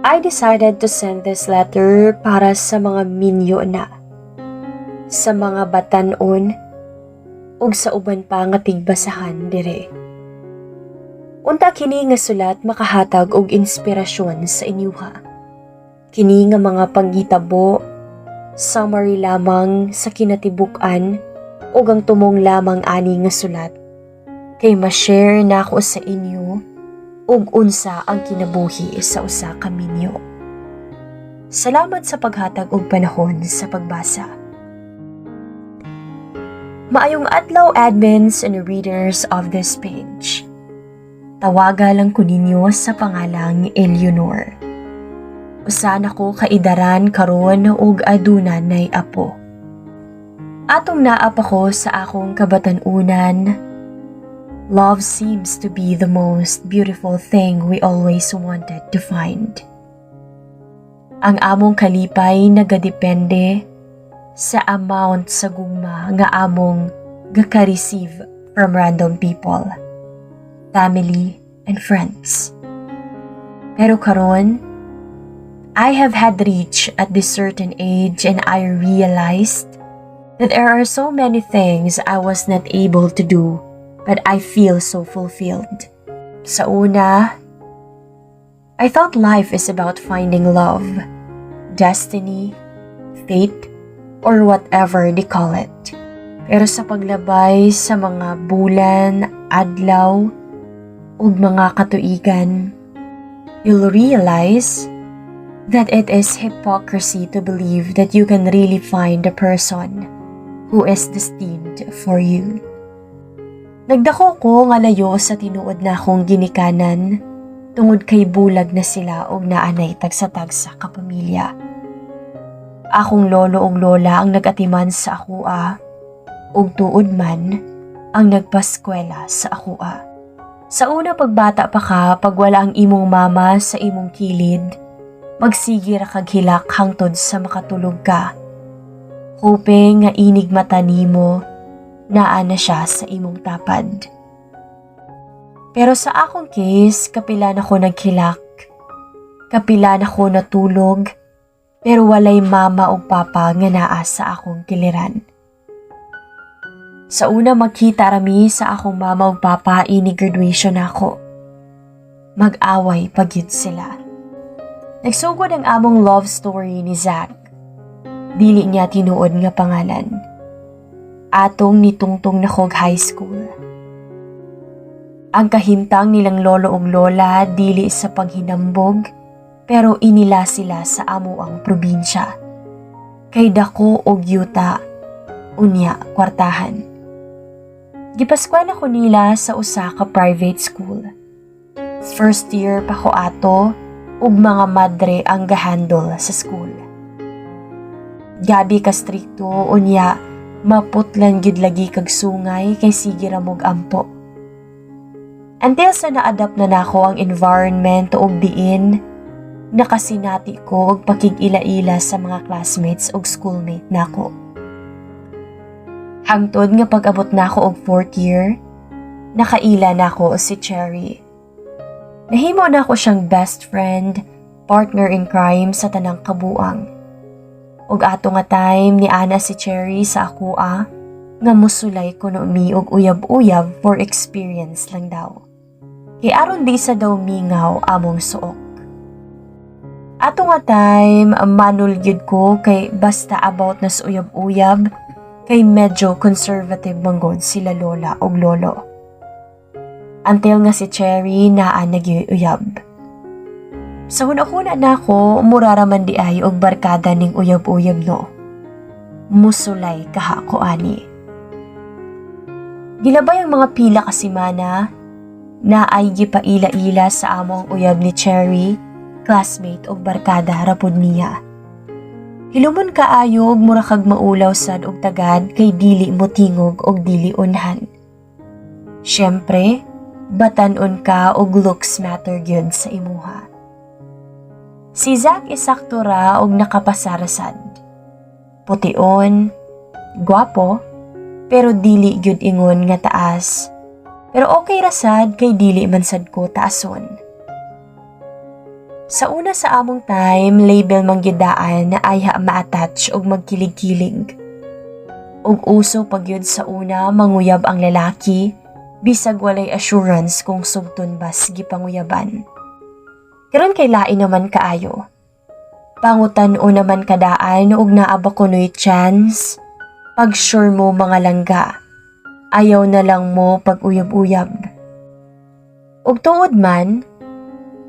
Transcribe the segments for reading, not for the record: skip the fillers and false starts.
I decided to send this letter para sa mga minyo na, sa mga batanon, ug sa uban pa nga tigbasahan dire. Unta kini nga sulat makahatag og inspirasyon sa inyuha. Kini nga mga panghitabo, summary lamang sa kinatibuk-an ug ang tumong lamang ani nga sulat kay ma-share nako sa inyo ug unsa ang kinabuhi sa usa ka minyo. Salamat sa paghatag og panahon sa pagbasa. Maayong adlaw, admins and readers of this page. Tawaga lang ko ninyo sa pangalang Eleanor. Usa na ko kaidaran karon ug aduna nay apo. Atong naa pa ko sa akong kabatan-unan, love seems to be the most beautiful thing we always wanted to find. Ang among kalipay nagadepende sa amount sa gugma nga among gaka-receive from random people, family, and friends. Pero karon, I have had reached at this certain age and I realized that there are so many things I was not able to do, but I feel so fulfilled. Sa una, I thought life is about finding love, destiny, fate, or whatever they call it. Pero sa paglabay sa mga bulan, adlaw, ug mga katuigan, you'll realize that it is hypocrisy to believe that you can really find a person who is destined for you. Nagdako ko nga layo sa tinuod na akong ginikanan tungod kay bulag na sila og naa nay tagsa-tagsa ka pamilya. Akong lolo ug lola ang nag-atiman sa akoa ug tuod man ang nagpaskwela sa akoa. Sa una, pagbata pa ka, pag wala ang imong mama sa imong kilid, magsige ra kag hilak hangtod sa makatulog ka. Hoping nga inig mata nimo, naa na siya sa imong tapad. Pero sa akong case, kapila na ko naghilak. Kapila na ko natulog, pero walay mama o papa nga naa sa akong kiliran. Sa una, magkita rami sa akong mama ug papa inig graduation nako. Mag-away pa gyud sila. Nagsugod ang among love story ni Zack. Dili niya tinuod nga pangalan. Atong nitungtong na kog high school. Ang kahimtang nilang lolo ug lola dili sa panghinambog, pero inila sila sa amoang probinsya. Kay dako og yuta, unya kwartahan. Gipaskwela ko nila sa usa ka private school. First year pa ko ato ug mga madre ang gahandle sa school. Gabi ka strikto, unya maputlan gyud lagi kag sungay kay sige ra mog ampo. Until sa na-adapt na nako ang environment ug diin nakasinati ko og pakig-ila-ila sa mga classmates ug schoolmate nako. Hangtod nga pag-abot nako og fourth year, nakaila nako si Cherry. Nahimo nako siyang best friend, partner in crime sa tanang kabuang. Ug ato nga time, ni ana si Cherry sa akoa nga musulay kuno mi og uyab-uyab for experience lang daw. Kay aron di sa daw mingaw among suok. Ato nga time, manul gyud ko kay basta about na sa uyab-uyab, kay medyo conservative manggod sila lola og lolo. Until nga si Cherry naa nagyuyab. Sa huna-huna nako, mura ra man di ay og barkada ning uyab-uyab, no? Musulay kaha ko ani. Gilabay ang mga pila ka semana, naay gipaila-ila sa among uyab ni Cherry, classmate og barkada ra pud niya. Hilumon kaayo og mura kag maulaw sad og tagad kay dili mo tingog og dili unhan. Syempre, batan-on ka og looks matter gyud sa imuha. Si Zack isakto ra og nakapasara sad. Pution, gwapo, pero dili gyud ingon nga taas. Pero okay ra sad kay dili man sad ko taason. Sa una sa among time, label man gyud daan na ayha ma-attach og magkilig-kilig. Og uso pa gyud sa una manguyab ang lalaki, bisag walay assurance kung sugton bas gipanguyaban. Karon kay lain naman kaayo. Pangutan-o naman kadaan og naa ba kunoy chance. Pag sure mo, mga langga, ayaw na lang mo pag uyab-uyab. Og tuod man,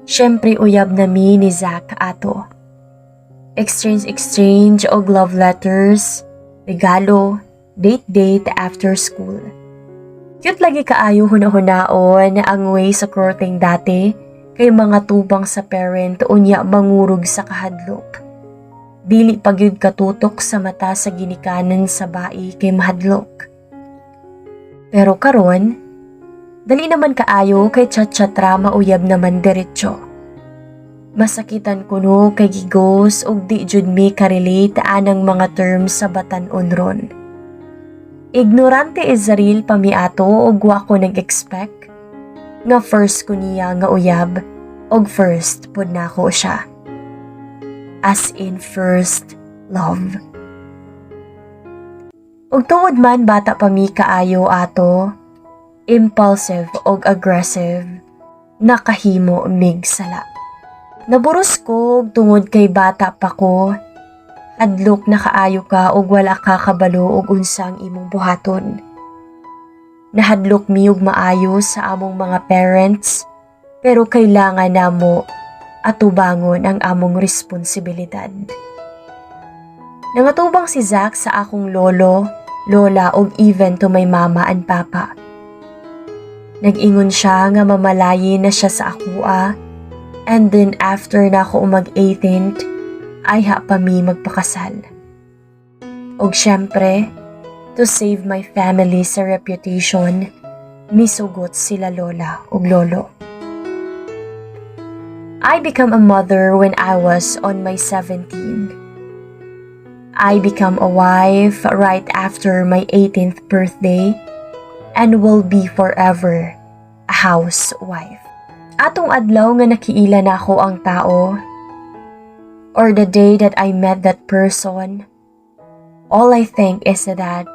syempre uyab na mi ni Zach ato. Exchange exchange og love letters, regalo, date-date after school. Cute lagi kaayo huna-hunaon ang way sa courting dati kay mangatubang sa parent unya mangurog sa kahadlok. Dili pa gyud katutok sa mata sa ginikanan sa bai kay mahadlok. Pero karon, dali naman kaayo kay chat-chat ra, mauyab naman diretso. Masakitan kuno kay gi-ghost og di jud mi ka-relate anang mga terms sa batan-on ron. Ignorante is real pa mi ato og wa ko nag-expect nga first ko niya nga uyab og first pud nako siya. As in first love. Og tuod man bata pa mi kaayo ato, impulsive og aggressive, nakahimo mig sala. Naburos ko og tungod kay bata pa ko, hadlok na kaayo ka og wala ka kabalo og unsa ang imong buhaton. Nahadlok mi og maayo sa among mga parents, pero kailangan namo atubangon ang among responsibilidad. Nangatubang si Zack sa akong lolo, lola ug even to my mama and papa. Nag-ingon siya nga mamalayi na siya sa akoa and then after na ako mag-18th, ayha pa mi magpakasal. Og syempre, to save my family sa reputation, misugot sila lola ug lolo. I become a mother when I was on my 17. I become a wife right after my 18th birthday and will be forever a housewife. Atong adlaw nga nakiila nako ang tao or the day that I met that person, all I think is that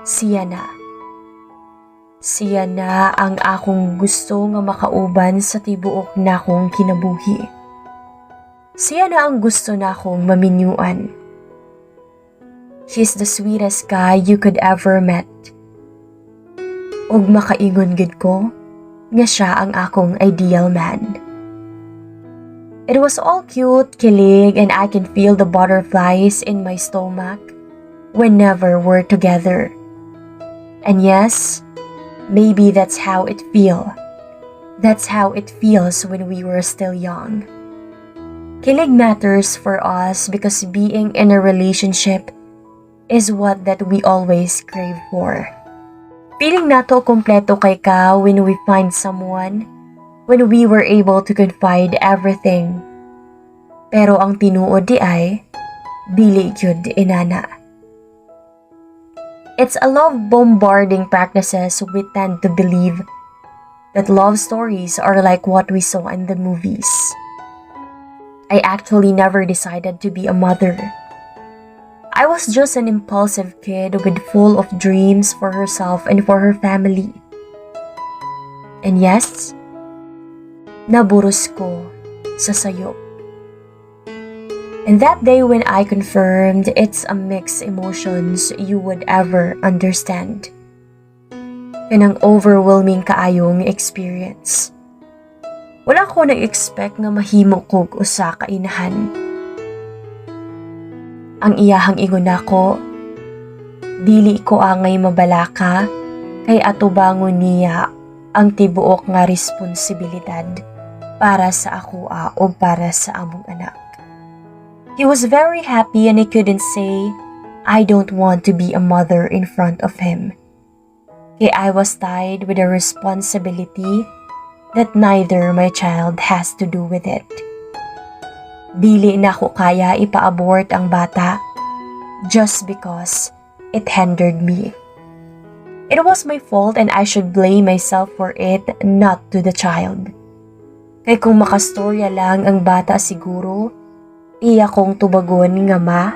siya na. Siya na ang akong gusto nga makauban sa tibuok nakong kinabuhi. Siya na ang gusto nakong maminyuan. He's the sweetest guy you could ever met. Ug makaingon gid ko nga siya ang akong ideal man. It was all cute, kilig, and I can feel the butterflies in my stomach whenever we're together. And yes, maybe that's how it feel. That's how it feels when we were still young. Kilig matters for us because being in a relationship is what that we always crave for. Feeling nato kompleto kay ka when we find someone, when we were able to confide everything. Pero ang tinuod diay, dili gyud inana. It's a love bombarding practices. We tend to believe that love stories are like what we saw in the movies. I actually never decided to be a mother. I was just an impulsive kid with full of dreams for herself and for her family. And yes, naburos ko sa sayop. And that day when I confirmed, it's a mixed emotions you would ever understand. Kanang overwhelming kaayong experience. Wala ko nag-expect nga mahimo kog usa ka inahan. Ang iyahang ingon nako, dili ko angay mabalaka kay atubangon niya ang tibuok nga responsibilidad para sa akoa o para sa among anak. He was very happy and I couldn't say I don't want to be a mother in front of him. Kay I was tied with a responsibility that neither my child has to do with it. Dili na ko kaya ipa-abort ang bata just because it hindered me. It was my fault and I should blame myself for it, not to the child. Kay kung makastorya lang ang bata siguro, iya kong tubagon nga, "Ma,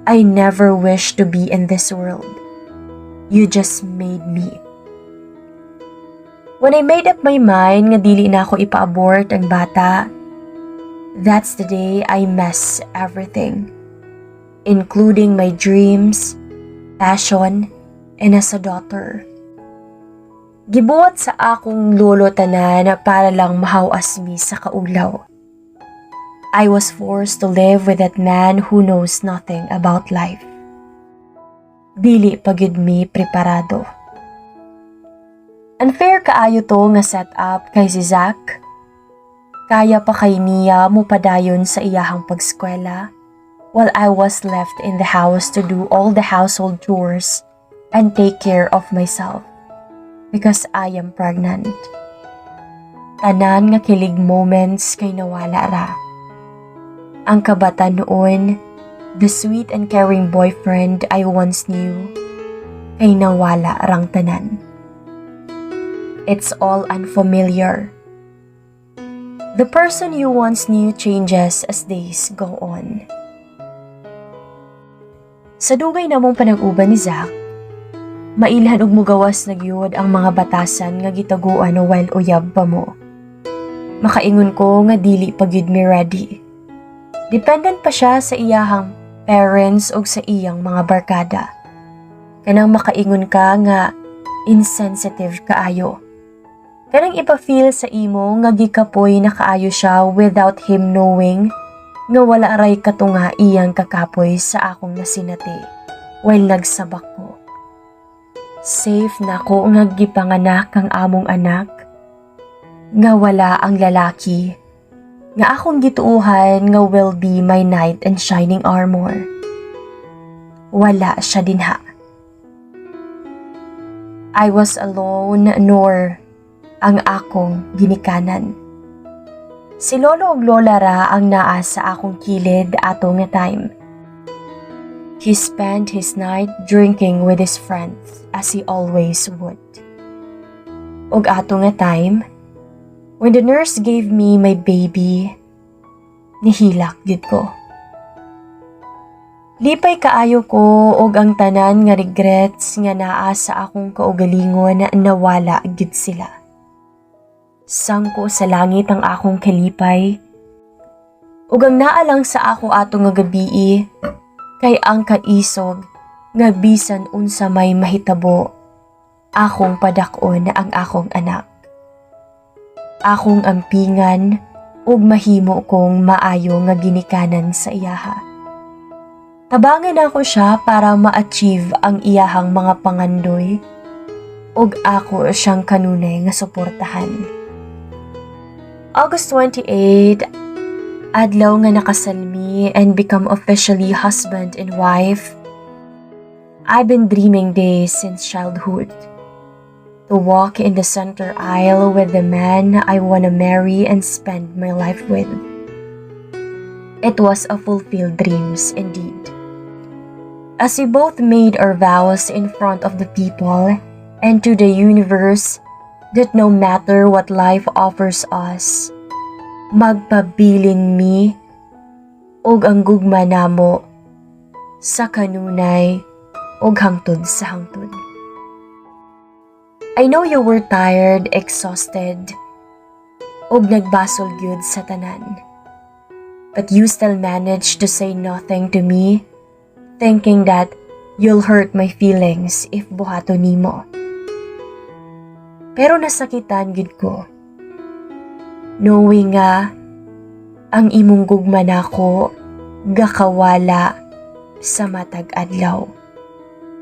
I never wish to be in this world. You just made me." When I made up my mind nga dili na ako ipa-abort ang bata, that's the day I mess everything, including my dreams, passion, and as a daughter. Gibuhat sa akong lolo tanan para lang mahawas mi sa kaulaw. I was forced to live with that man who knows nothing about life. Dili pa gyud mi preparado. Unfair kaayo to nga set up kay si Zack. Kaya pa kay niya mupadayon sa iyahang pagskwela while I was left in the house to do all the household chores and take care of myself because I am pregnant. Tanan nga kilig moments kay nawala ra. Ang kabatanuon, the sweet and caring boyfriend I once knew, kay nawala rang tanan. It's all unfamiliar. The person you once knew changes as days go on. Sa dugay namong panag-uban ni Zack, mailhan og mugawas na gyud ang mga batasan nga gitaguan while uyab pa mo. Makaingon ko nga dili pa gyud mi ready. Dependent pa siya sa iyahang parents og sa iyang mga barkada. Kanang makaingon ka nga insensitive kaayo. Kanang ipa-feel sa imo nga gikapoy na kaayo siya without him knowing nga wala ray katunga iyang kakapoy sa akong nasinati while nagsabak ko. Safe na ko nga gipanganak ang among anak nga wala ang lalaki nga akong gituuhan nga will be my knight in shining armor. Wala siya dinha. I was alone nor ang akong ginikanan. Si lolo ug lola ra ang naa sa akong kilid ato nga time. He spent his night drinking with his friends as he always would. Ug ato nga time, when the nurse gave me my baby, nihilak gyud ko. Lipay kaayo ko og ang tanan nga regrets nga naa sa akong kaugalingon nawala gyud sila. Sangko sa langit ang akong kalipay. Ug ang naa lang sa ako ato nga gabii kay ang kaisog nga bisan unsa may mahitabo, akong padak-on ang akong anak. Akong ampingan ug mahimo kong maayo nga ginikanan sa iyaha. Tabangan ako siya para ma-achieve ang iyahang mga pangandoy ug ako siyang kanunay nga suportahan. August 28, adlaw nga nakasal mi and become officially husband and wife. I've been dreaming this since childhood. To walk in the center aisle with the man I wanna marry and spend my life with. It was a fulfilled dreams indeed. As we both made our vows in front of the people and to the universe that no matter what life offers us, magpabilin mi ug ang gugma namo sa kanunay ug hangtod sa hangtod. I know you were tired, exhausted, ug nagbasol gyud sa tanan. But you still managed to say nothing to me, thinking that you'll hurt my feelings if buhaton nimo. Pero nasakitan gyud ko. Knowing nga ang imong gugma nako gakawala sa matag adlaw.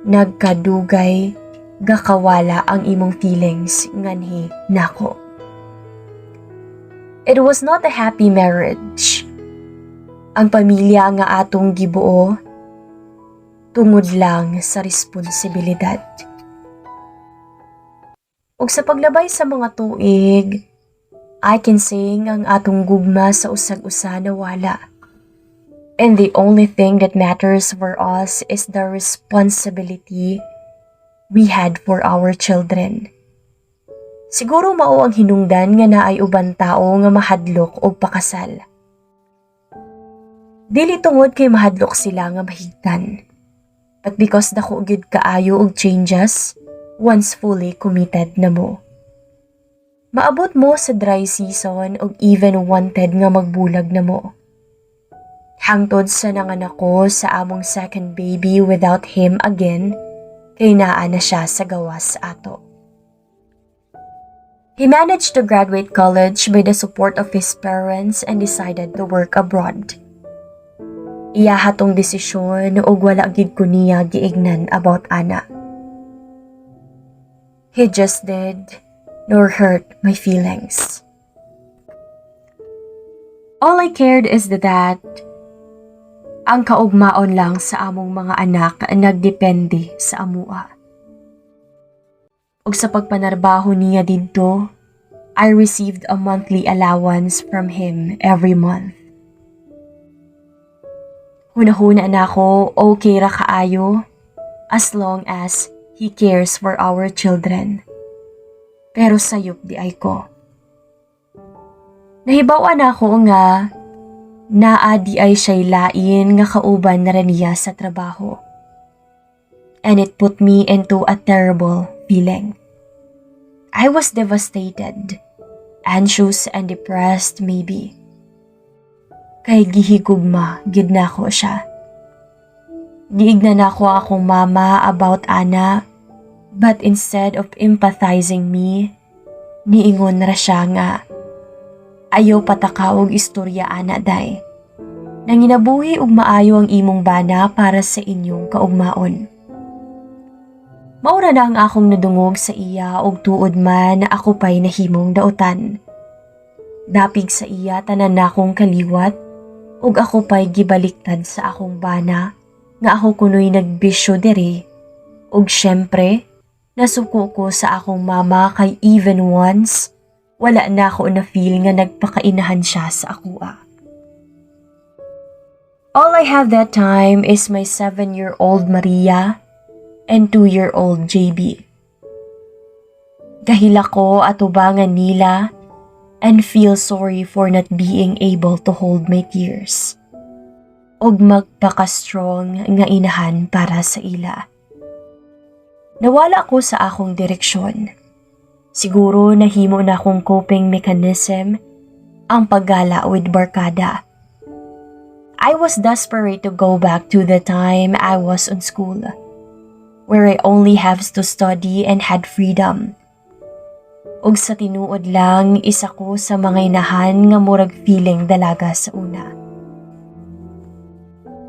Nagkadugay gakawala ang imong feelings nganhi nako. It was not a happy marriage. Ang pamilya nga atong gibuo tungod lang sa responsibilidad. Ug sa paglabay sa mga tuig, I can say ang atong gugma sa usag-usa nawala. And the only thing that matters for us is the responsibility we had for our children. Siguro mao ang hinungdan nga naay uban tao nga mahadlok og pakasal. Dili tungod kay mahadlok sila nga mahigtan, but because dako gyud kaayo og changes once fully committed na mo. Maabot mo sa dry season og even wanted nga magbulag na mo. Hangtod sa nanganak ko sa among second baby without him again, kay naa na siya sa gawas ato. He managed to graduate college by the support of his parents and decided to work abroad. Iyaha tong desisyon ug wala gid ko niya giignan about ana. He just did nor hurt my feelings. All I cared is that ang kaugmaon lang sa among mga anak nagdepende sa amua. Ug sa pagpanarbaho niya didto, I received a monthly allowance from him every month. Hunahuna na ako, okay ra kaayo as long as he cares for our children. Pero sayop diay ko. Nahibaw-an ako nga naa diay siya'y lain nga kauban na ra niya sa trabaho. And it put me into a terrible feeling. I was devastated, anxious and depressed maybe. Kay gihigugma gid nako siya. Giignan nako akong mama about ana, but instead of empathizing me, niingon ra siya nga, "Ayaw pataka og istorya ana, day. Nanginabuhi og maayo ang imong bana para sa inyong kaugmaon." Maura na ang akong nadungog sa iya og tuod man na ako pa'y nahimong dautan. Dapig sa iya tanan nakong kaliwat ug ako pa'y gibaliktad sa akong bana nga ako kuno'y nagbisyo diri, ug syempre nasuko ko sa akong mama kay even once wala na ako na feel nga nagpakainahan siya sa akoa. All I have that time is my 7-year-old Maria and 2-year-old JB. Gahilak ko atubangan nila and feel sorry for not being able to hold my tears. Og magpaka-strong nga inahan para sa ila. Nawala ako sa akong direksyon. Siguro nahimo na akong coping mechanism ang paggala with barkada. I was desperate to go back to the time I was on school, where I only have to study and had freedom. Ug sa tinuod lang, isa ko sa mga inahan nga murag feeling dalaga sa una.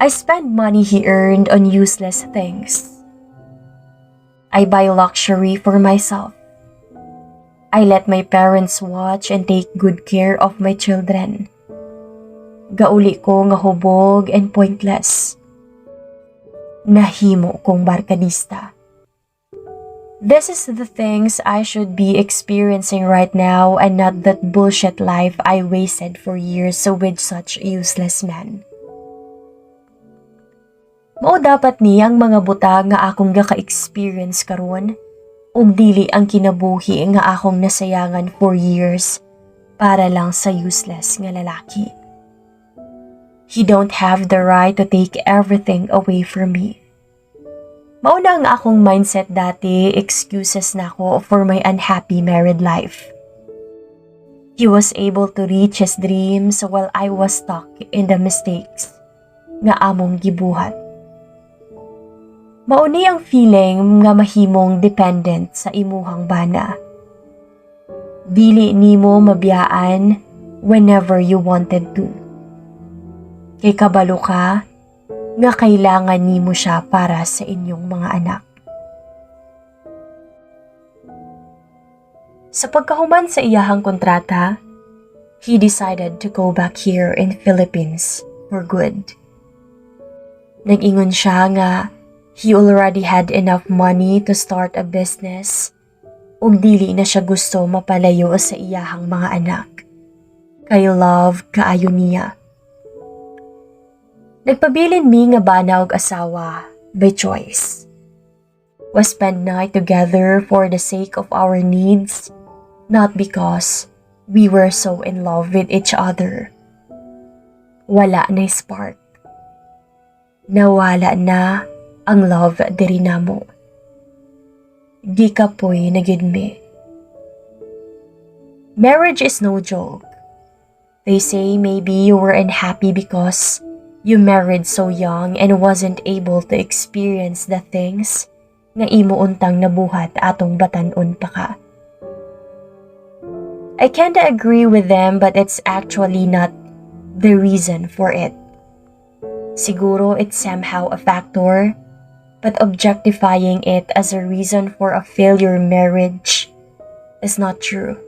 I spend money he earned on useless things. I buy luxury for myself. I let my parents watch and take good care of my children. Gauli ko nga hubog and pointless. Nahimo kong barkadista. This is the things I should be experiencing right now and not that bullshit life I wasted for years with such useless men. Mao dapat ni ang mga butang nga akong gaka-experience karon ug dili ang kinabuhi nga akong nasayangan for years para lang sa useless nga lalaki. He don't have the right to take everything away from me. Mao na ang akong mindset dati, excuses na ako for my unhappy married life. He was able to reach his dreams while I was stuck in the mistakes nga among gibuhat. Mao ni ang feeling nga mahimong dependent sa imuhang bana. Dili nimo mabiyaan whenever you wanted to. Kay kabalo ka nga kailangan nimo siya para sa inyong mga anak. Sa pagkahuman sa iyahang kontrata, he decided to go back here in Philippines for good. Nag-ingon siya nga he already had enough money to start a business ug dili na siya gusto mapalayo sa iyahang mga anak. Kay love kaayo niya. Nagpabilin mi nga bana og asawa by choice. We spend night together for the sake of our needs Not because we were so in love with each other. Wala na spark. Nawala na ang love diri namo. Gikapoy na gyud mi. Marriage is no joke. They say maybe you were unhappy because you married so young and wasn't able to experience the things nga imo untang nabuhat atong batan-on pa ka. I kinda agree with them, but it's actually not the reason for it. Siguro it's somehow a factor, but objectifying it as a reason for a failure marriage is not true.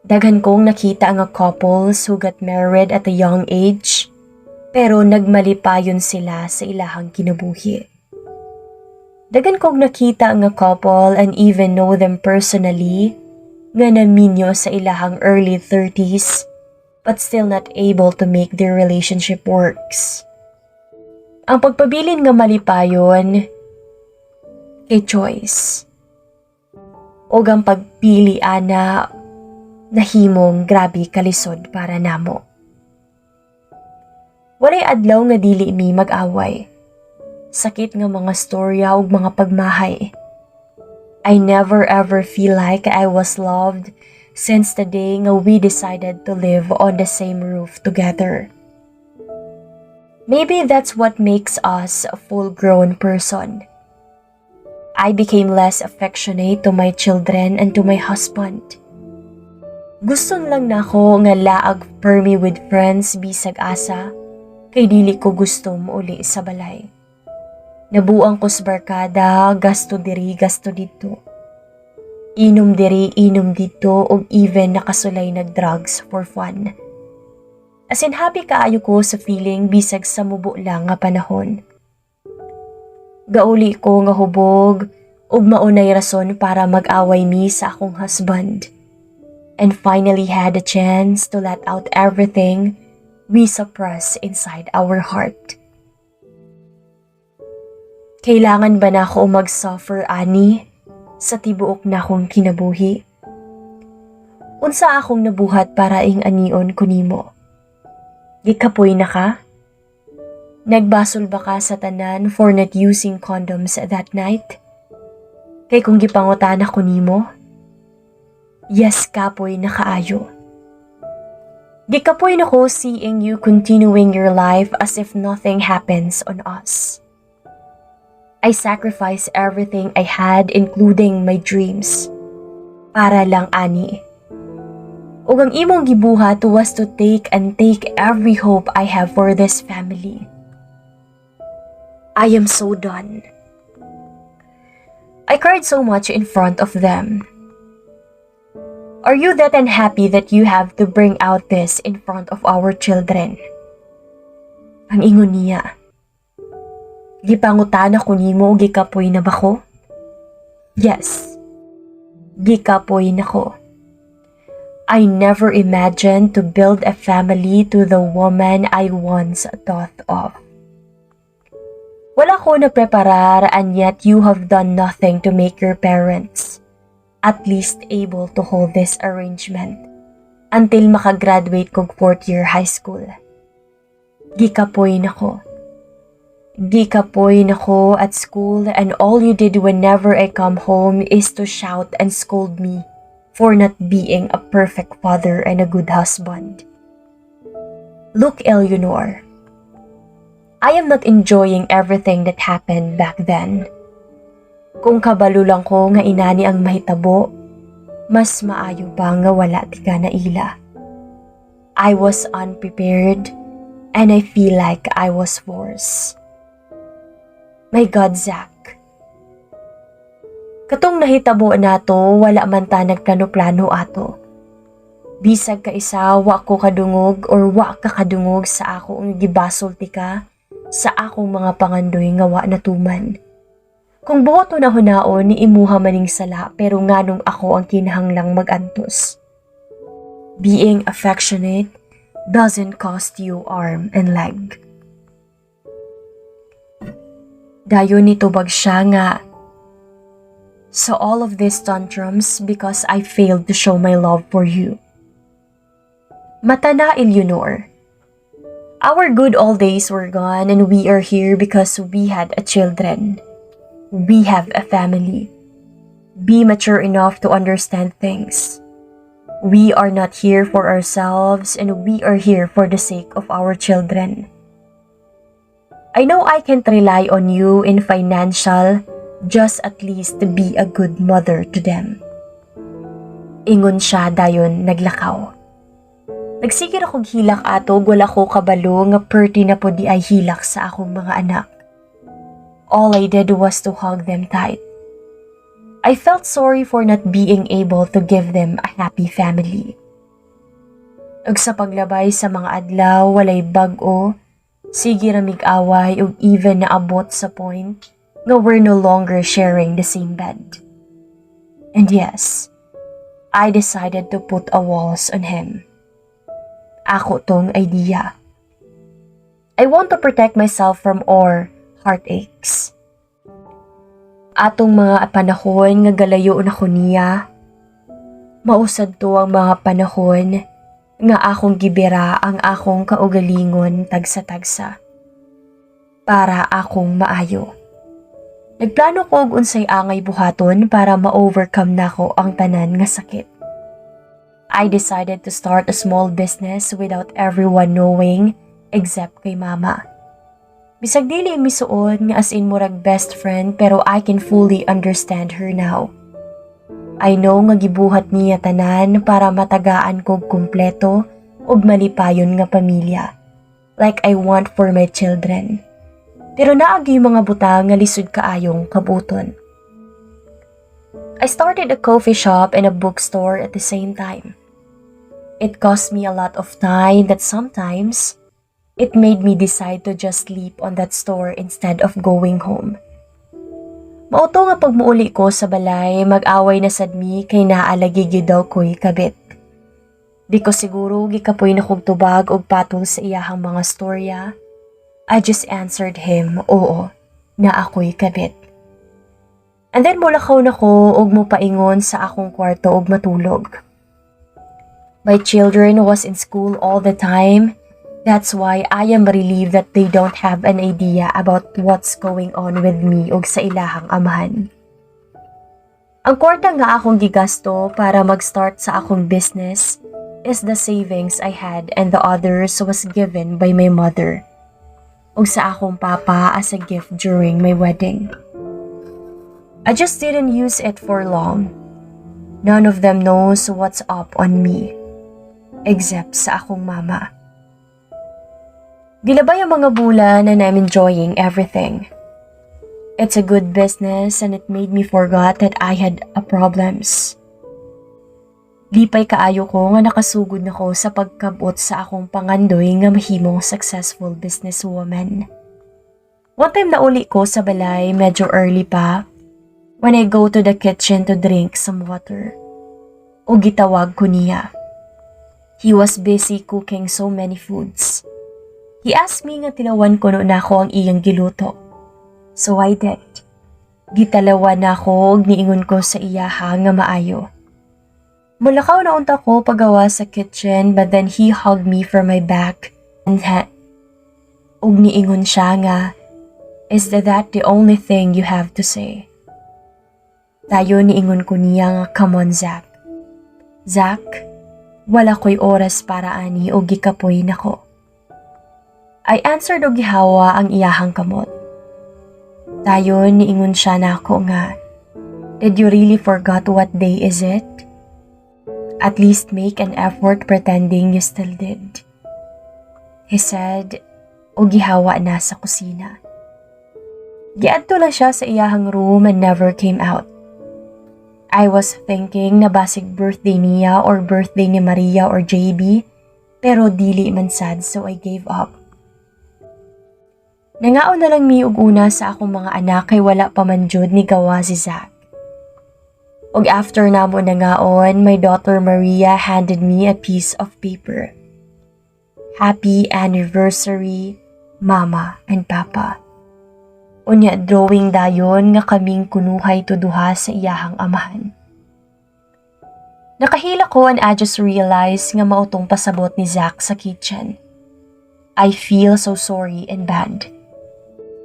Daghan kong nakita nga couples who got married at a young age, pero nagmalipayon sila sa ilahang kinabuhi. Daghan kong nakita nga couple and even know them personally nga naminyo sa ilahang early 30s but still not able to make their relationship works. Ang pagpabilin nga malipayon kay choice. Ug ang pagpili ana nahimong grabe kalisod para namo. Walay adlaw nga dili mi mag-away. Sakit nga mga storya ug mga pagmahay. I never ever feel like I was loved since the day nga we decided to live on the same roof together. Maybe that's what makes us a full-grown person. I became less affectionate to my children and to my husband. Gusto lang nako nga laag permi with friends bisag asa, kay dili ko gusto muuli sa balay. Nabuang ko sa barkada, gasto diri, gasto didto. Inom diri, inom didto, ug even nakasulay nag-drugs for fun. As in, happy kaayo ko sa feeling bisag sa mubo lang nga panahon. Gauli ko nga hubog ug maunay rason para mag-away mi sa akong husband. And finally had a chance to let out everything we suppress inside our heart. Kailangan ba nako mag-suffer ani sa tibuok nakong kinabuhi? Unsa akong nabuhat para ing-anion ko nimo? Gikapoy na ka? Nagbasol ba ka sa tanan for not using condoms that night? Kay kung gipangutana ko nimo, yes, kapoy na kaayo. Gikapoy na ko seeing you continuing your life as if nothing happens on us. I sacrificed everything I had, including my dreams, para lang ani. Ug ang imong gibuhat was to take and take every hope I have for this family. I am so done. I cried so much in front of them. "Are you that unhappy that you have to bring out this in front of our children?" ang ingon niya. "Gipangutana ko nimo, gikapoy na ba ko? Yes. Gikapoy na ko. I never imagined to build a family to the woman I once thought of. Wala ko na preparar, and yet you have done nothing to make your parents at least able to hold this arrangement until makagraduate kog fourth year high school. Gikapoy na ko. Gikapoy na ko at school, and all you did whenever I come home is to shout and scold me for not being a perfect father and a good husband. Look, Eleanor, I am not enjoying everything that happened back then. Kung kabalo lang ko nga inani ang mahitabo, mas maayo pa nga wala tika na ila. I was unprepared and I feel like I was forced. My God, Zach. Katong nahitabo nato, wala man ta nagplano-plano ato. Bisag kaisa, wa ko kadungog or wa ka kadungog sa ako ang gibasol tika sa akong mga pangandoy nga wa natuman. Kung buot na hunaon ni imuha maning sala, pero nganong ako ang kinahanglang magantos? Being affectionate doesn't cost you arm and leg." Dayon nitubag siya nga, So all of these tantrums because I failed to show my love for you. Mata na, Eleanor. Our good old days were gone and we are here because we had a children. We have a family. Be mature enough to understand things. We are not here for ourselves and we are here for the sake of our children. I know I can't rely on you in financial, just at least to be a good mother to them. Ingon siya, dayon naglakaw. Nagsige ra kog hilak ato, wala ko kabalo nga perti na pod diay hilak sa akong mga anak. All I did was to hug them tight. I felt sorry for not being able to give them a happy family. Ug sa paglabay sa mga adlaw, walay bag-o, sige ra mig away ug even naabot sa point nga we're no longer sharing the same bed. And yes, I decided to put a walls on him. Ako tong idea. I want to protect myself from more heartaches. Atong mga panahon nga galayo na ko niya, mao sad to ang mga panahon nga akong gibira ang akong kaugalingon tagsa-tagsa para akong maayo. Nagplano ko og unsay angay buhaton para ma-overcome nako ang tanan nga sakit. I decided to start a small business without everyone knowing except kay Mama. Bisag dili misuod nga as in murag best friend, pero I can fully understand her now. I know nga gibuhat niya tanan para matagaan kog kumpleto ug malipayon nga pamilya, like I want for my children. Pero naa gyuy mga butang nga lisod kaayong kabuton. I started a coffee shop and a bookstore at the same time. It cost me a lot of time that sometimes it made me decide to just sleep on that store instead of going home. Mao to nga pag muuli ko sa balay, mag-away na sad mi kay naa lagi gyud daw ko'y kabit. Di ko siguro gikapoy na kog tubag og patol sa iyahang mga storya. I just answered him, "Oo, naa ko'y kabit." And then mulakaw na ko og mupaingon sa akong kwarto og matulog. My children was in school all the time. That's why I am relieved that they don't have an idea about what's going on with me ug sa ilahang amahan. Ang kwarta nga akong gigasto para mag-start sa akong business is the savings I had, and the others was given by my mother ug sa akong papa as a gift during my wedding. I just didn't use it for long. None of them knows what's up on me except sa akong mama. Gilabay ang mga bulan and I'm enjoying everything. It's a good business and it made me forgot that I had a problems. Lipay kaayo ko nga nakasugod na ko sa pagkabot sa akong pangandoy nga mahimong successful businesswoman. One time nauli ko sa balay medyo early pa when I go to the kitchen to drink some water. O gitawag ko niya. He was busy cooking so many foods. He asked me nga tilawan kuno nako ang iyang giluto. So I did. Gitalawan nako ug niingon ko sa iyaha nga maayo. Mulakaw na unta ko pagawa sa kitchen, but then he hugged me from my back and ug niingon siya nga, "Is that the only thing you have to say?" Dayon niingon ko niya nga, "Come on, Zach. Zach, wala ko'y oras para ani," og gikapoy nako. I answered og gihawa ang iyahang kamot. Dayon niingon siya nako nga, "Did you really forgot what day is it? At least make an effort pretending you still did," he said, og gihawa na sa kusina. Giadto lang siya sa iyahang room and never came out. I was thinking na basig birthday niya or birthday ni Maria or JB, pero dili man sad, so I gave up. Nangaon na lang mi og una sa akong mga anak kay wala pa man jud ni gawa si Zach. Og after namo nangaon, my daughter Maria handed me a piece of paper. "Happy anniversary, Mama and Papa." Unya drawing dayon nga kaming kunuhay tuduha sa iyahang amahan. Nakahilak ko and I just realized nga mao tong pasabot ni Zack sa kitchen. I feel so sorry and bad.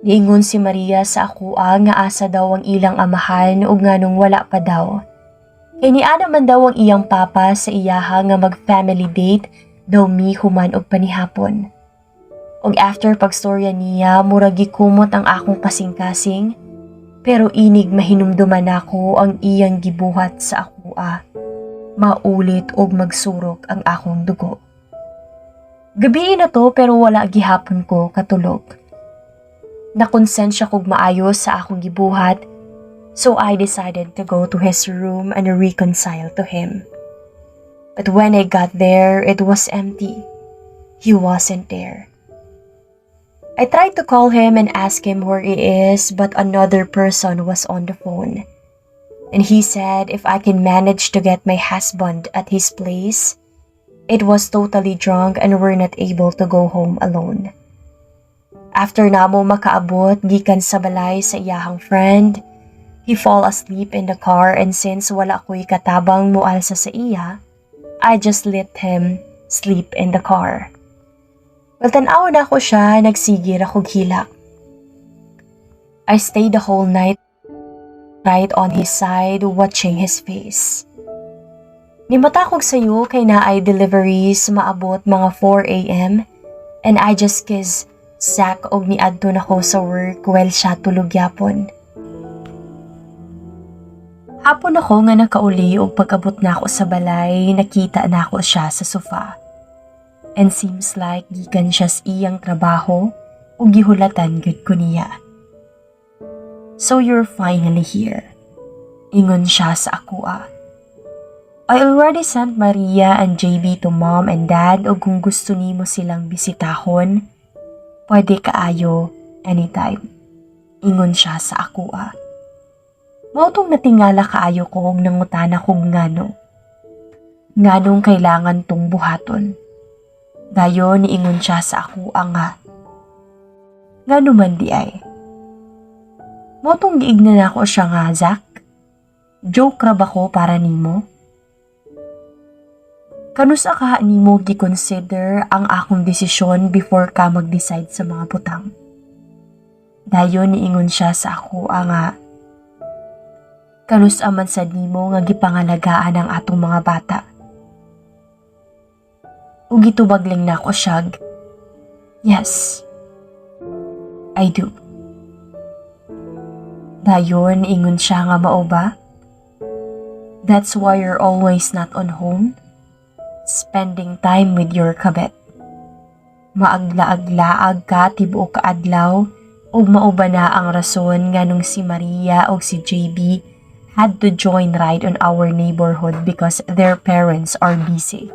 Niingon si Maria sa akoa nga asa daw ang ilang amahan ug nganong wala pa daw. Kay niana man daw ang iyang papa sa iyaha nga mag-family date daw mi human og panihapon. Og after pagstorya niya, murag gikumot ang akong kasing-kasing, pero inig mahinumduman nako ang iyang gibuhat sa akoa, maulit og magsurok ang akong dugo. Gabi na to pero wala gihapon ko katulog. Nakonsensya kog maayo sa akong gibuhat, so I decided to go to his room and reconcile to him. But when I got there, it was empty. He wasn't there. I tried to call him and ask him where he is, but another person was on the phone. And he said if I can manage to get my husband at his place, it was totally drunk and we're not able to go home alone. After namo makaabot gikan sa balay sa iyahang friend, he fall asleep in the car and since wala ko'y katabang mualsa sa iya, I just let him sleep in the car. Well, tan-aw nako siya, nagsige ra kog hilak. I stayed the whole night right on his side, watching his face. Nimata kog sayo kay naay deliveries maabot mga 4 a.m. and I just kiss Zack og niadto nako sa work while siya tulog gyapon. Hapon ako nga nakauli og pag-abot nako sa balay, nakita nako siya sa sofa. And seems like gikan siya sa iyang trabaho ug gihulatan gyud ko niya. "So you're finally here," ingon siya sa akoa. "I already sent Maria and JB to Mom and Dad ug kung gusto nimo silang bisitahon, pwede kaayo anytime," ingon siya sa akoa. Mao tong natingala kaayo ko og nangutana kog ngano. Nganong kailangan tong buhaton. Dayon niingon siya sa akoa nga, "Ngano man diay?" Mao tong giingnan nako siya nga, "Zack, joke ra ba ko para nimo? Kanusa kaha nimo gi-consider ang akong desisyon before ka mag-decide sa mga butang?" Dayon niingon siya sa akoa nga, "Kanus-a man sad nimo nga gipangalagaan ang atong mga bata?" Ug gitubag lang nako siyag, "Yes, I do." Dayon ingon siya nga, "Mao ba? That's why you're always not on home? Spending time with your kabet. Maaglaag-laag ka tibuok ka adlaw ug mao ba na ang rason nganong si Maria o si JB had to join ride on our neighborhood because their parents are busy.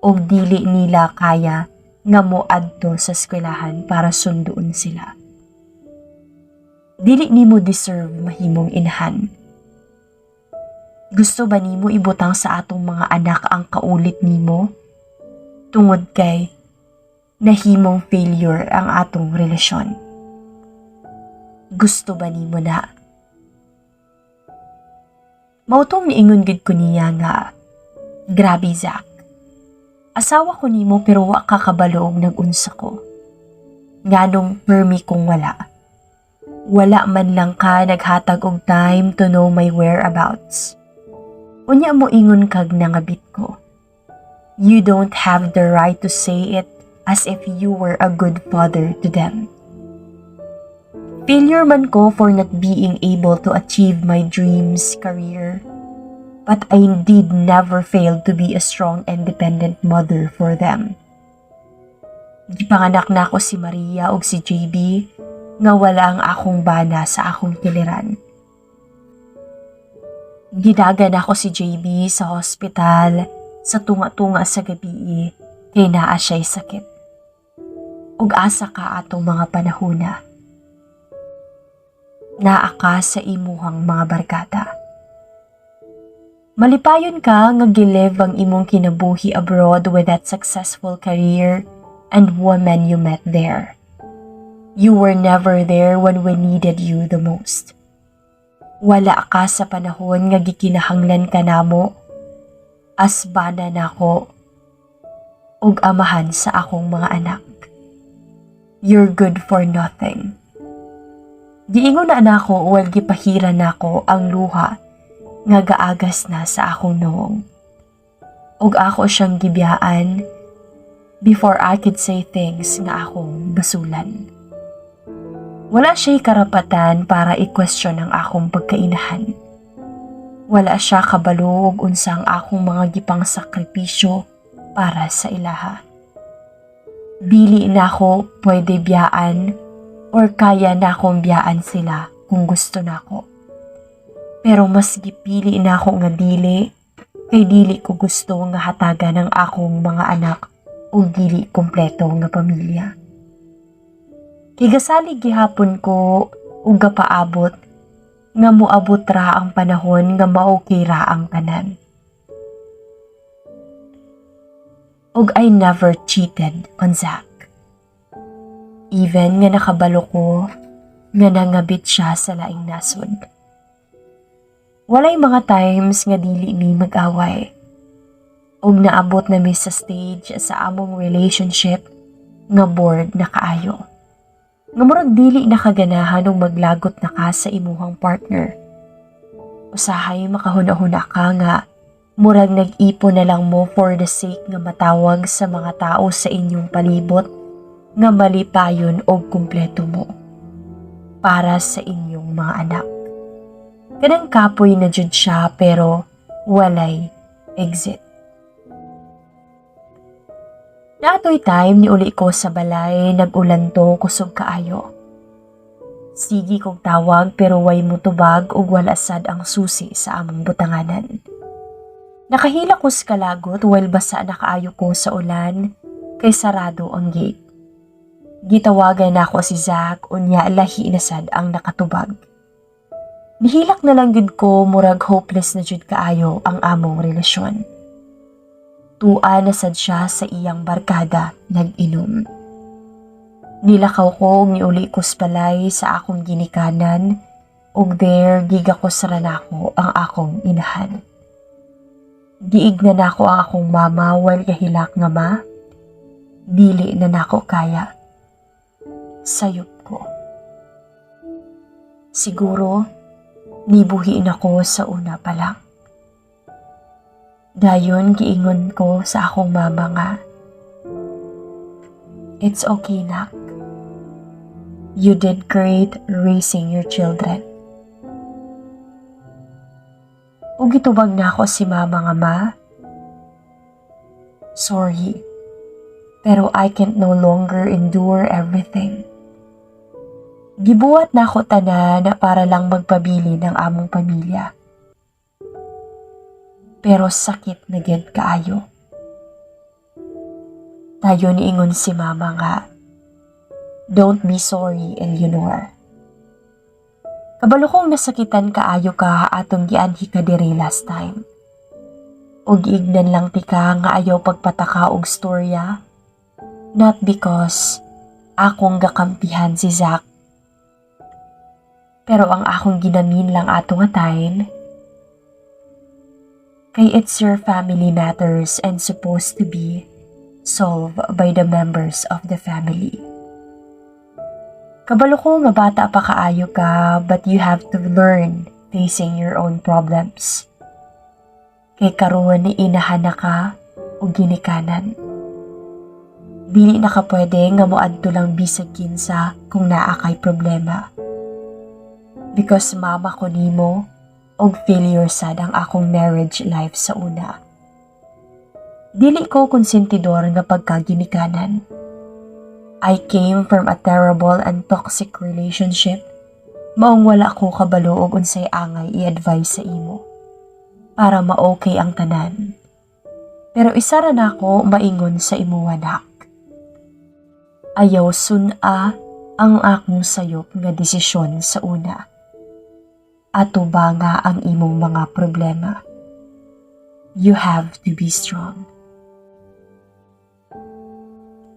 Og dili nila kaya nga moadto sa eskwelahan para sunduon sila. Dili nimo deserve mahimong inahan. Gusto ba nimo ibutang sa atong mga anak ang kaulit nimo? Tungod kay nahimong failure ang atong relasyon. Gusto ba nimo na?" Mao tong niingon gid ko niya nga, "Grabe, Zack. Asawa ko nimo pero wa ka kabalo og nag-unsa ko. Nganong permi kong wala. Wala man lang ka naghatag og time to know my whereabouts. Unya mo ingon kag nangabit ko. You don't have the right to say it as if you were a good father to them. Failure man ko for not being able to achieve my dreams career. But I indeed never failed to be a strong, independent mother for them. Gipanganak nako si Maria ug si JB nga wala ang akong bana sa akong kiliran. Gidaga nako si JB sa hospital sa tunga-tunga sa gabi kay naa siya'y sakit. Ug asa ka atong mga panahona? Naa ka sa imuhang mga barkada. Malipayon ka nga gi-live ang imong kinabuhi abroad with that successful career and woman you met there. You were never there when we needed you the most. Wala ka sa panahon nga gikinahanglan ka namo as bana nako ug amahan sa akong mga anak. You're good for nothing. Giingon na nako while gipahira nako ang luha nga gaagas na sa akong nawong. Ug ako siyang gibiyaan before I could say things nga akong basulan. Wala siya'y karapatan para i-question ang akong pagkainahan. Wala siya kabalo og unsa ang akong mga gipang sakripisyo para sa ilaha. Dili na ako pwede biyaan or kaya na akong biyaan sila kung gusto nako. Pero mas gipili na ako nga dili kay dili ko gusto nga hatagan ng akong mga anak og dili kumpleto nga pamilya. Kay gasalig gihapon ko ug gapaabot nga moabot ra ang panahon nga ma-okay ra ang tanan. Ug I never cheated on Zack. Even nga nakabalo ko nga nangabit siya sa laing nasod. Walay mga times nga dili mi mag-away. Ug naabot na mi sa stage sa among relationship nga bored na kaayo. Nga murag dili na kaganahan og maglagot na ka sa imuhang partner. Usahay makahuna-huna ka nga murag nag-ipon na lang mo for the sake nga matawag sa mga tao sa inyong palibot nga malipayon og kumpleto mo para sa inyong mga anak. Kanang kapoy na jud siya pero walay exit. Naatoy time ni uli ko sa balay, nag-ulan to kusog kaayo. Sige kog tawag pero way mutubag ug wala sad ang susi sa among butanganan. Nakahilak ko sa kalagot while basa na kaayo ko sa ulan kay sarado ang gate. Gitawagan nako si Zack, unya lahi na sad ang nakatubag. Nihilak na lang gid ko, murag hopeless na jud kaayo ang among relasyon. Tua na sad siya sa iyang barkada nag-inom. Nilakaw ko ug niuli ko sa balay sa akong ginikanan ug there gigakos ra nako ang akong inahan. Giigna nako ang akong mama while gahilak nga, "Ma, dili na nako kaya. Sayop ko." Siguro, nibuhi na ko sa una pa lang. Dayon giingon ko sa akong mama nga, "It's okay, nak. You did great raising your children." Ug gitubag nako si mama nga, "Ma, sorry, pero I can't no longer endure everything. Gibuhat nako tanan na para lang magpabili ng among pamilya. Pero sakit na gid kaayo." Dayon niingon si mama nga, "Don't be sorry, Eleanor. Kabalo kong nasakitan kaayo ka atong gianhi ka diri last time. Og giignan lang tika nga ayaw pagpataka og storya. Not because akong gakampihan si Zack. Pero ang akong ginamin lang ato nga time, kay it's your family matters and supposed to be solved by the members of the family. Kabalo ko nga bata pa kaayo ka, but you have to learn facing your own problems. Kay karon ni inahan na ka o ginikanan. Dili na ka pwede nga moadto lang bisag kinsa kung naa kay problema. Because mama ko nimo og failure sad ang akong marriage life sa una. Dili ko konsentidor nga pagkaginikanan. I came from a terrible and toxic relationship. Maong wala ko kabalo og unsay angay i-advise sa imo para ma-okay ang tanan. Pero isa ra nako maingon sa imuha, nak. Ayaw sun-a ang akong sayop nga desisyon sa una. Atubanga ang imong mga problema. You have to be strong."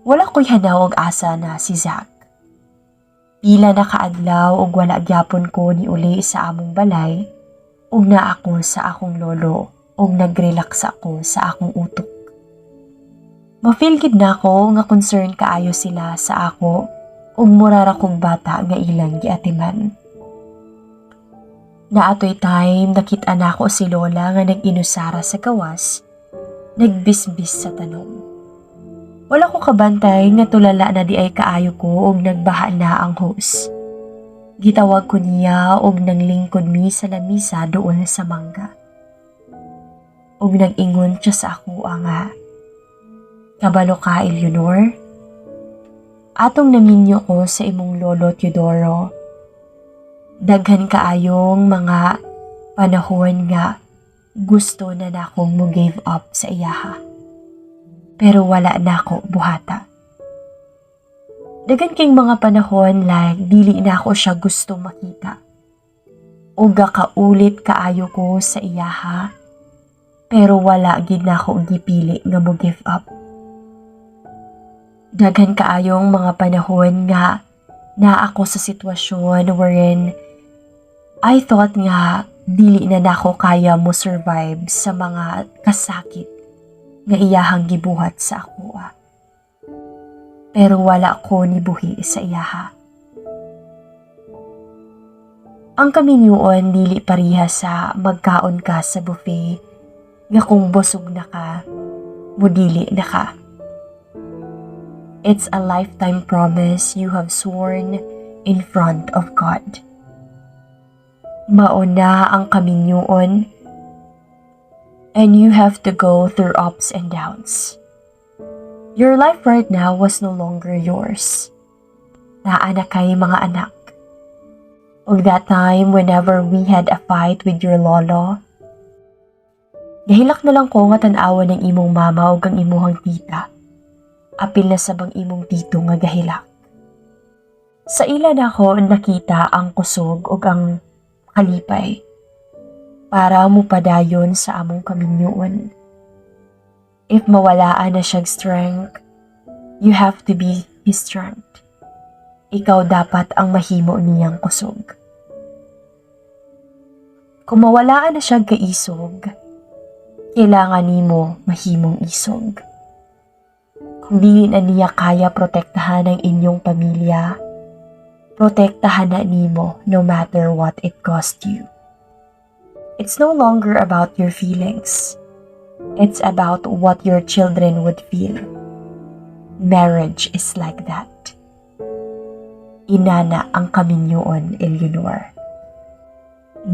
Wala ko'y hanaw og asa na si Zack. Pila na kaadlaw og wala gyapon ko ni uli sa among balay ug naa ako sa akong lolo ug nagrelax ako sa akong utok. Ma-feel gid nako nga concern kaayo sila sa ako ug mura ra kong bata nga ilang giatiman. Naa toy time nakita nako si Lola nga nag-inusara sa gawas, nagbisbis sa tanom. Wala ko kabantay nga tulala na diay kaayo ko og nagbaha na ang hose. Gitawag ko niya og nanglingkod mi sa lamisa duol sa mangga. Og nag-ingon siya sa ako nga, "Kabalo ka, Eleanor? Atong naminyo ko sa imong lolo Teodoro, daghan kaayong mga panahon nga gusto na nakong mo give up sa iyaha. Pero wala na ako buhata. Daghan kay mga panahon like dili na ako siya gusto makita. Ug kaulit kaayo ko sa iyaha, pero wala gid na ako gipili nga mo give up. Daghan kaayong mga panahon nga naa ako sa sitwasyon wherein I thought nga dili na nako kaya mo survive sa mga kasakit nga iyahang gibuhat sa ako. Pero wala ko ni buhi sa iyaha." Ang kaminyuon dili pareha sa magkaon ka sa buffet nga kung busog na ka, mudili na ka. It's a lifetime promise you have sworn in front of God. Mauna ang kaminyuon, and you have to go through ups and downs. Your life right now was no longer yours. Naa na kay mga anak. Og that time, whenever we had a fight with your lolo, gahilak na lang ko nga tan-awan ng imong mama ug ang imuhang tita. Apil na sab ang imong tito nga gahilak. Sa ila nako nakita ang kusog ug ang kalipay para mopadayon sa among kaminyuon. If mawalaan na siyang strength, you have to be his strength. Ikaw dapat ang mahimo niyang kusog. Kung mawalaan na siyang kaisog, kailangan nimo mahimong isog. Kung dili na niya kaya protektahan ang inyong pamilya, protektahan na nimo no matter what it cost you. It's no longer about your feelings. It's about what your children would feel. Marriage is like that. Inana ang kaminyuon, Eleanor.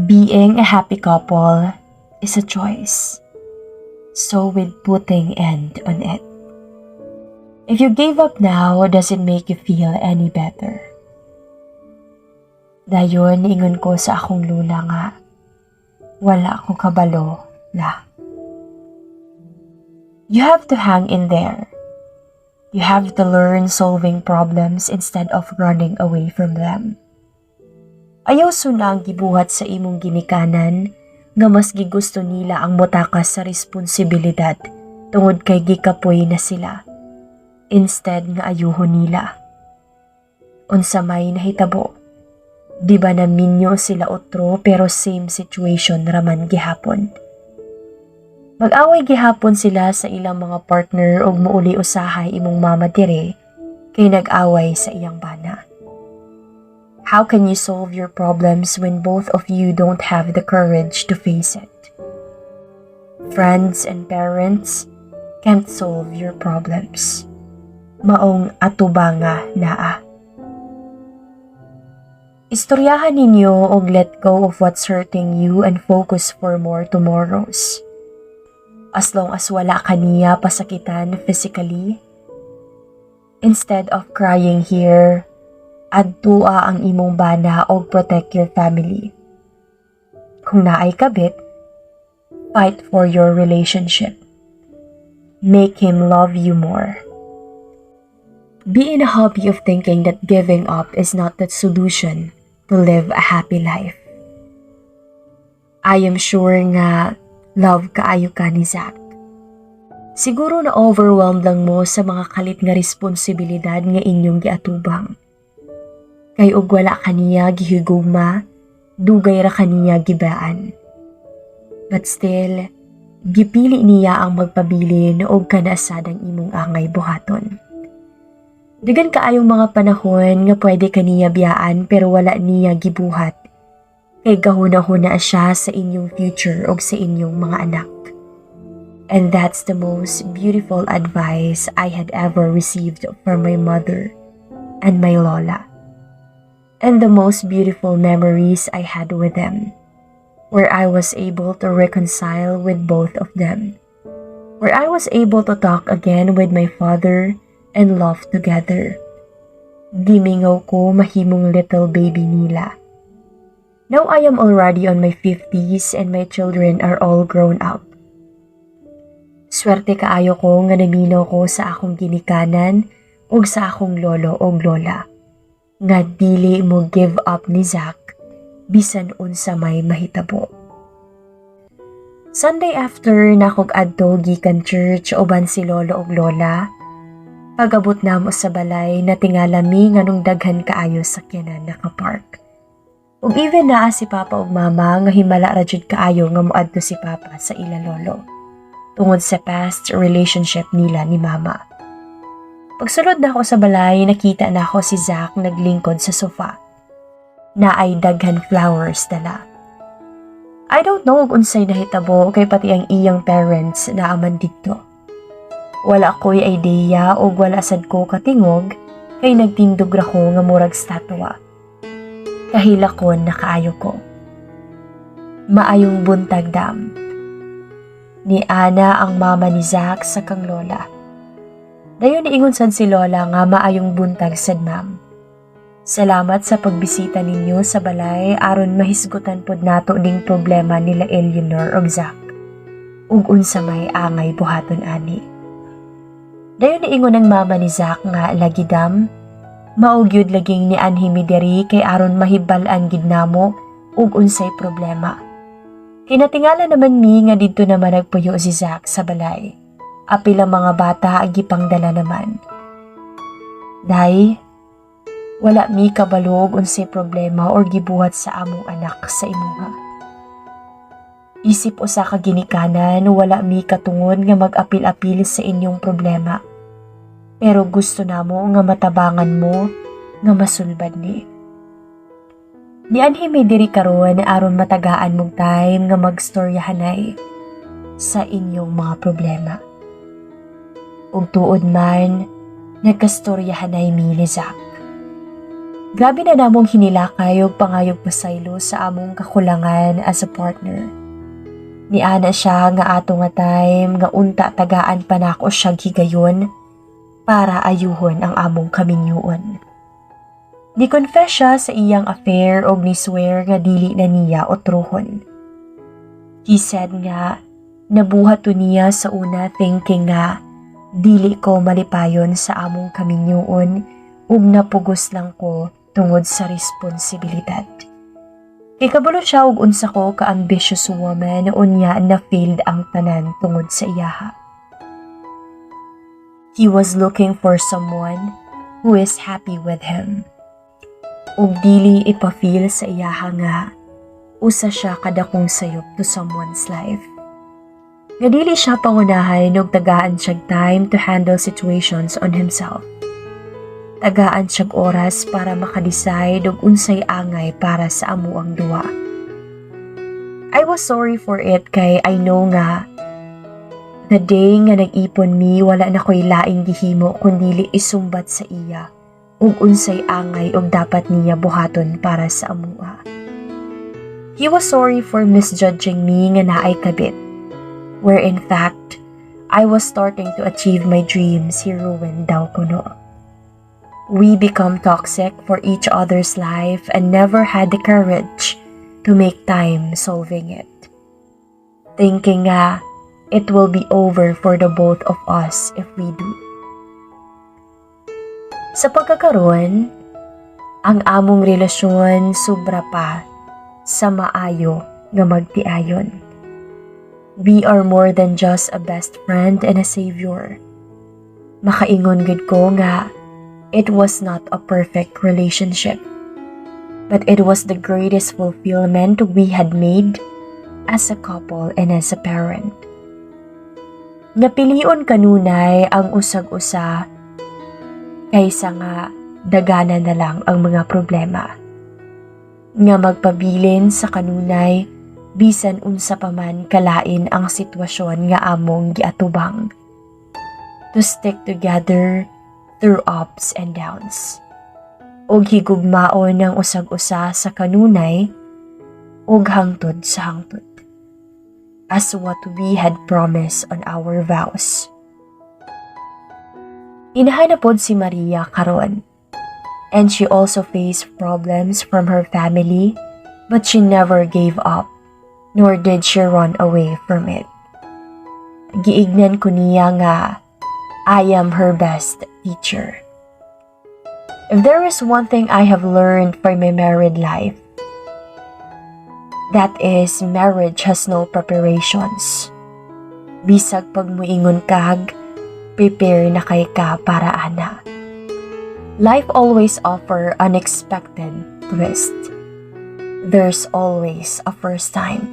Being a happy couple is a choice. So with putting end on it. If you gave up now, does it make you feel any better?" Dayon, ingon ko sa akong lola nga, "Wala ko kabalo, La." "You have to hang in there. You have to learn solving problems instead of running away from them. Ayaw suna ang gibuhat sa imong ginikanan nga mas gigusto nila ang motakas sa responsibilidad tungod kay gikapoy na sila instead nga ayuhon nila. Unsa may nahitabo? Di ba naminyo sila otro pero same situation raman gihapon? Mag-away gihapon sila sa ilang mga partner ug muuli usahay imong mama dire kay nag-away sa iyang bana. How can you solve your problems when both of you don't have the courage to face it? Friends and parents can't solve your problems. Maong atubanga naa. Istoryahan ninyo og let go of what's hurting you and focus for more tomorrows. As long as wala ka niya pasakitan physically, instead of crying here, adtua ang imong bana og protect your family. Kung naay kabit, fight for your relationship. Make him love you more. Be in a hobby of thinking that giving up is not the solution to live a happy life. I am sure nga love kaayo ka ni Zach. Siguro na overwhelmed lang mo sa mga kalit nga responsibilidad nga inyong giatubang. Kay og wala kaniya gihigugma, dugay ra kaniya gibaan. But still, gipili niya ang magpabilin og kana sad ang imong angay buhaton. Daghan kaayong mga panahon nga pwede kaniya biyaan, pero wala niya gibuhat. Kay gahuna-huna siya sa inyong future og sa inyong mga anak. And that's the most beautiful advice I had ever received from my mother and my lola. And the most beautiful memories I had with them, where I was able to reconcile with both of them, where I was able to talk again with my father and laugh together. Gimingaw ko mahimong little baby nila. Now I am already on my 50s and my children are all grown up. Swerte kaayo ko nga naminaw ko sa akong ginikanan ug sa akong lolo ug lola, nga dili mo give up ni Zack bisan unsa may mahitabo. Sunday after nakog adto gikan church uban si lolo ug lola. Pag-abot namo sa balay, natingala mi nganong daghan kaayo sakyanan nakapark. Ug even naa si papa ug mama, nga himala ra jud kaayo nga moadto si papa sa ila lolo, tungod sa past relationship nila ni mama. Pagsulod nako sa balay, nakita nako si Zack naglingkod sa sofa. Naay daghan flowers dala. I don't know kung unsay nahitabo kay pati ang iyang parents naa man didto. Wala ko'y idea ug wala sad ko katingog kay nagtindog ra ko nga murag statwa. Kahilakon na kaayo ko. "Maayong buntag, dam," ni ana ang mama ni Zack sa kang lola. Dayon niingon sad si lola nga, "Maayong buntag sad, ma'am. Salamat sa pagbisita ninyo sa balay aron mahisgutan pod nato ning problema nila Eleanor ug Zack, ug unsa may angay buhaton ani." Dayon niingon ang mama ni Zack nga, "Lagi, dam, mao gyud laging ni anhi mi diri kay aron mahibal-an gid namo ug unsay problema. Kinatingala naman mi nga didto naman nagpuyo si Zack sa balay. Apil ang mga bata, gipangdala naman. Day, wala mi kabalo og unsay problema or gibuhat sa among anak sa imuha. Isip usa ka ginikanan, wala mi katungod nga mag-apil-apil sa inyong problema. Pero gusto namo nga matabangan mo nga masulbad ni. Nianhi mi diri karon aron matagaan mong time nga magstoryahanay sa inyong mga problema." Ug tuod man, nagkastoryahanay mi ni Zack. Grabe na namong hinilakay og pangayog pasaylo sa among kakulangan as a partner. Niana siya nga ato nga time nga unta tagaan pa nako siya higayon para ayuhon ang among kaminyoon. Ni-confess siya sa iyang affair og ni-swear nga dili na niya otruhon. He said nga nabuhat to niya sa una thinking nga dili ko malipayon sa among kaminyoon ug napugos lang ko tungod sa responsibilidad. Kay kabalo siya og unsa ko ka-ambitious woman, unya na failed ang tanan tungod sa iyaha. He was looking for someone who is happy with him, ug dili ipa-feel sa iyaha nga usa siya kadakong sayop to someone's life. Nga dili siya pangunahan og tagaan siyag time to handle situations on himself. Tagaan siyag oras para makadecide og unsay angay para sa amuang duwa. I was sorry for it kay I know nga the day nga nag-ipon mi, wala na ko'y laing gihimo kundili isumbat sa iya ug unsay angay og dapat niya buhaton para sa amua. He was sorry for misjudging me nga naay kabit, where in fact, I was starting to achieve my dreams, he ruined daw kuno. We become toxic for each other's life and never had the courage to make time solving it, thinking nga it will be over for the both of us if we do. Sa pagkakaroon, ang among relasyon sobra pa sa maayo nga magtiayon. We are more than just a best friend and a savior. Makaingon gid ko nga it was not a perfect relationship. But it was the greatest fulfillment we had made as a couple and as a parent. Nga pilion kanunay ang usag-usa kaysa nga dagana na lang ang mga problema. Nga magpabilin sa kanunay bisan unsa pa man kalain ang sitwasyon nga among giatubang. To stick together through ups and downs. Og higugmaon ang usag-usa sa kanunay ug hangtod sa hangtod. As what we had promised on our vows. Inahan na pod si Maria karon. And she also faced problems from her family, but she never gave up, nor did she run away from it. Giignan ko niya nga I am her best teacher. If there is one thing I have learned from my married life, that is, marriage has no preparations. Bisag pag muingon kag, prepare na kay ka para ana. Life always offer unexpected twist. There's always a first time.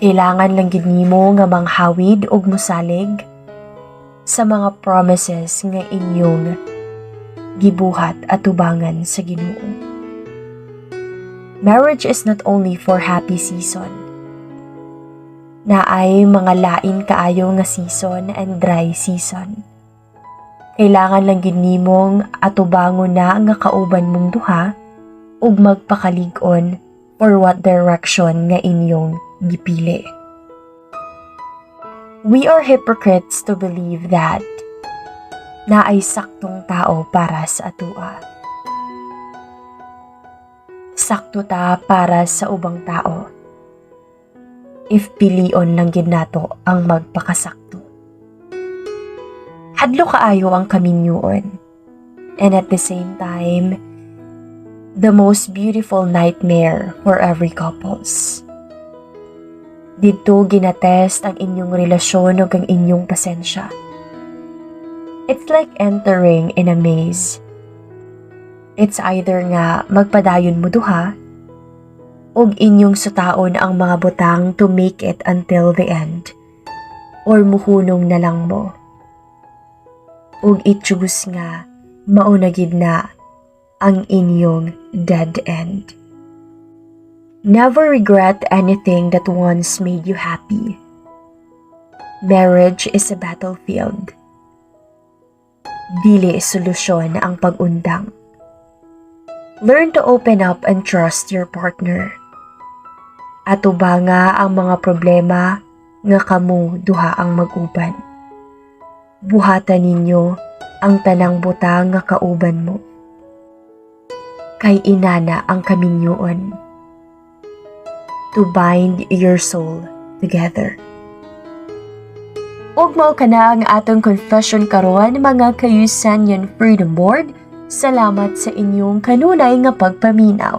Kailangan lang gid nimo nga manghawid og mosalig sa mga promises nga inyong gibuhat atubangan sa Ginoo. Marriage is not only for happy season. Naay mga lain kaayo nga season and dry season. Kailangan lang gid nimong atubangon na nga kauban mong duha ug magpakalig-on for what direction nga inyong gipili. We are hypocrites to believe that naay saktong tao para sa atua. Sakto ta para sa ubang tao. If pilion lang gid nato ang magpakasakto. Hadlo kaayo ang kaminyoon. And at the same time, the most beautiful nightmare for every couples. Didto ginatest ang inyong relasyon ug ang inyong pasensya. It's like entering in a maze. It's either nga magpadayon mo duha og inyong sutaon ang mga butang to make it until the end or muhunong na lang mo. Ug i-choose nga mao na gid na ang inyong dead end. Never regret anything that once made you happy. Marriage is a battlefield. Dili solusyon ang pag-undang. Learn to open up and trust your partner. Atubanga ang mga problema nga kamo duha ang mag-uban. Buhatan ninyo ang tanang butang nga kauban mo. Kay inana ang kaminyoon. To bind your soul together. Ug mao kana ang atong confession karon, mga ka-Usanian Freedom Board. Salamat sa inyong kanunay nga pagpaminaw.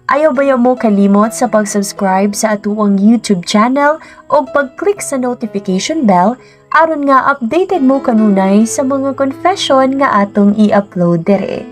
Ayaw baya mo kalimot sa pag-subscribe sa atuang YouTube channel o pag-click sa notification bell aron nga updated mo kanunay sa mga confession nga atong i-upload dere.